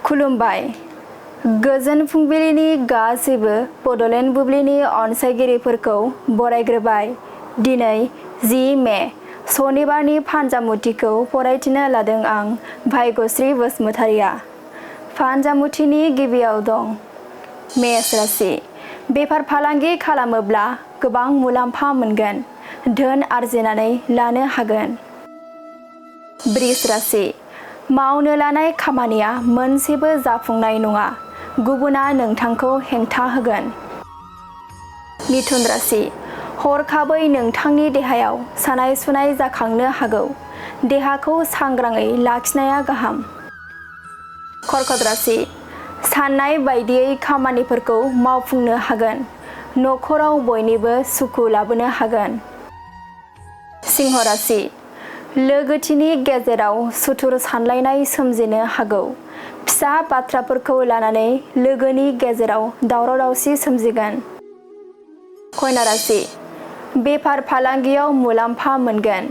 खुलुमबाय। गोजोन फुंबिलिनि गासैबो बड'लेण्ड बुब्लिनि अनसायगिरिफोरखौ बरायग्रोबाय। दिनै 10 मे सनिबारनि फानजामुथिखौ फरायथिनो लादों आं भाग्यश्री बसुमतारिया। फानजामुथिनि गिबियाव दं मेष राशि। बेफार फालांगि खालामोब्ला गोबां मुलाम्फा मोनगोन, धोन आरजिनानै लानो हागोन। बृष राशि। मावनो लानाय खामानिया मोनसेबो जाफुंनाय नङा, गुबुना नोंथांखौ हेंथा होगोन। मिथुन राशि। हरखाबै नोंथांनि देहायाव सानाय सुनाय जाखांनो हागौ, देहाखौ सांग्राङै लाखिनाया गाहाम। कर्कट राशि। साननाय बायदियै खामानिफोरखौ मावफुंनो हागोन, नखराव बयनिबो सुखु लाबोनो हागोन। सिंह राशि। लोगोथिनि गेजेराव सुथुर सानलायनाय सोमजिनो हागौ, फिसा बाथ्राफोरखौ लानानै लोगोनि गेजेराव दावराव दावसि सोमजिगोन। कन्या राशि। बेफार फालांगियाव मुलाम्फा मोनगोन,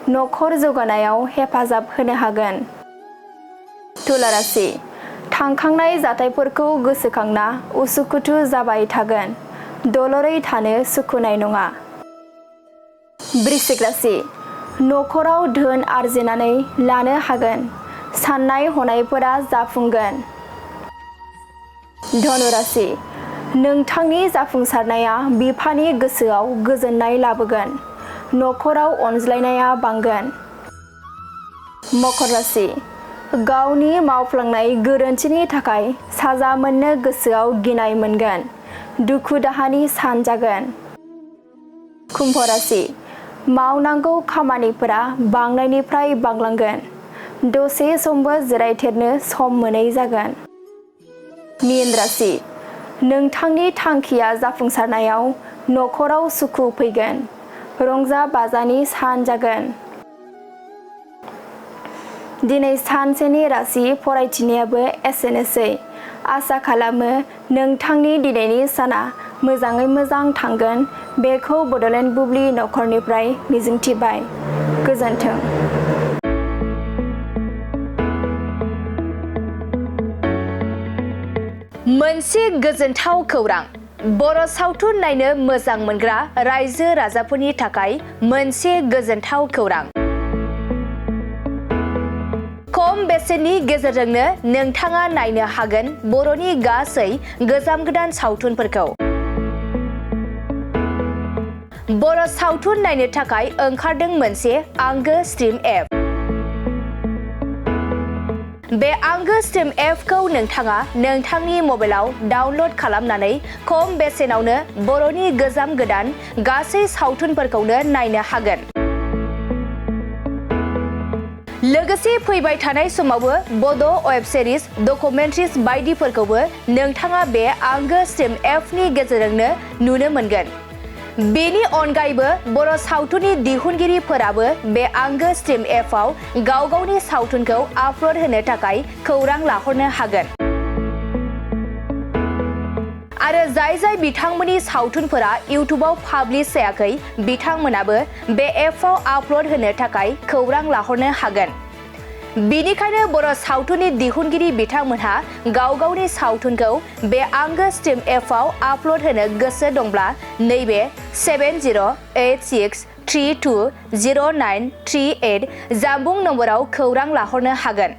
नखर जौगानायाव हेफाजाब होनो हागोन। तुला राशि। थांखांनाय जाथायफोरखौ गोसोखांना उसुखुथु जाबाय थागोन, दलरै थानो सुखुनाय नङा। वृश्चिक राशि। नखराव धोन आरजिनानै लानो हागोन, साननाय हनायफोरा जाफुंगोन। धनु राशि। नोंथांनि जाफुंसारनाया बिफानि गोसोआव गोजोननाय लाबोगोन, नखराव अनज्लायनाया बांगोन। मकर राशि। गावनि मावफ्लांनाय गोरोन्थिनि थाखाय साजा मोननो गोसोआव गिनाय मोनगोन, दुखु दाहानि सान जागोन। कुम्भ राशि। मावनांगौ खामानिफोरा बांनायनिफ्राय बांलांगोन, दसे समबो जिरायथेरनो सम मोनै जागोन। मीन राशि। नोंथांनि थांखिया जाफुंसारनायाव नखराव सुखु फैगोन, रंजा बाजानि सान जागोन। दिनै सानसेनि राशि फरायथिनायाबो एसेनोसै। आसा खालामो नोंथांनि दिनैनि साना मोजाङै मोजां थांगोन, बेखौ बड'लेण्ड बुब्लि नखरनिफ्राय मिजिंथिबाय। गोजोन्थों। मोनसे गोजोनथाव खौरां। बर' सावथुन नायनो मोजां मोनग्रा रायजो राजाफोरनि थाखाय मोनसे गोजोनथाव खौरां। खम बेसेननि गेजेरजोंनो नोंथाङा नायनो हागोन बर'नि गासै गोजाम गोदान सावथुनफोरखौ। बर' सावथुन नायनो थाखाय ओंखारदों मोनसे आंगो स्ट्रिम एप। बे आंगो स्ट्रिम एपखौ नोंथाङा नोंथांनि मबाइलाव डाउनल'ड खालामनानै खम बेसेनावनो बर'नि गोजाम गोदान गासै सावथुनफोरखौनो नायनो हागोन। लोगोसे फैबाय थानाय समावबो बड' वेब सिरिज, डकुमेन्ट्रिज बायदिफोरखौबो नोंथाङा बे आंगो स्ट्रिम एपनि गेजेरजोंनो नुनो मोनगोन। बेनि अनगायैबो बर' सावथुननि दिहुनगिरिफोराबो बे आंगो स्ट्रिम एपआव गाव गावनि सावथुनखौ आपल'ड होनो थाखाय खौरां लाहरनो हागोन। आरो जाय बिथांमोननि सावथुनफोरा इउटुबाव पाब्लिश जायाखै, बिथांमोनाबो बे एपआव आपल'ड होनो थाखाय खौरां लाहरनो हागोन। बेनिखायनो बर' सावथुननि दिहुनगिरि बिथांमोनहा गाव गावनि सावथुनखौ बे आंगो स्ट्रिम एपआव आपल'ड होनो गोसो दंब्ला नैबे 7086320938 जानबुं नम्बराव खौरां लाहरनो हागोन।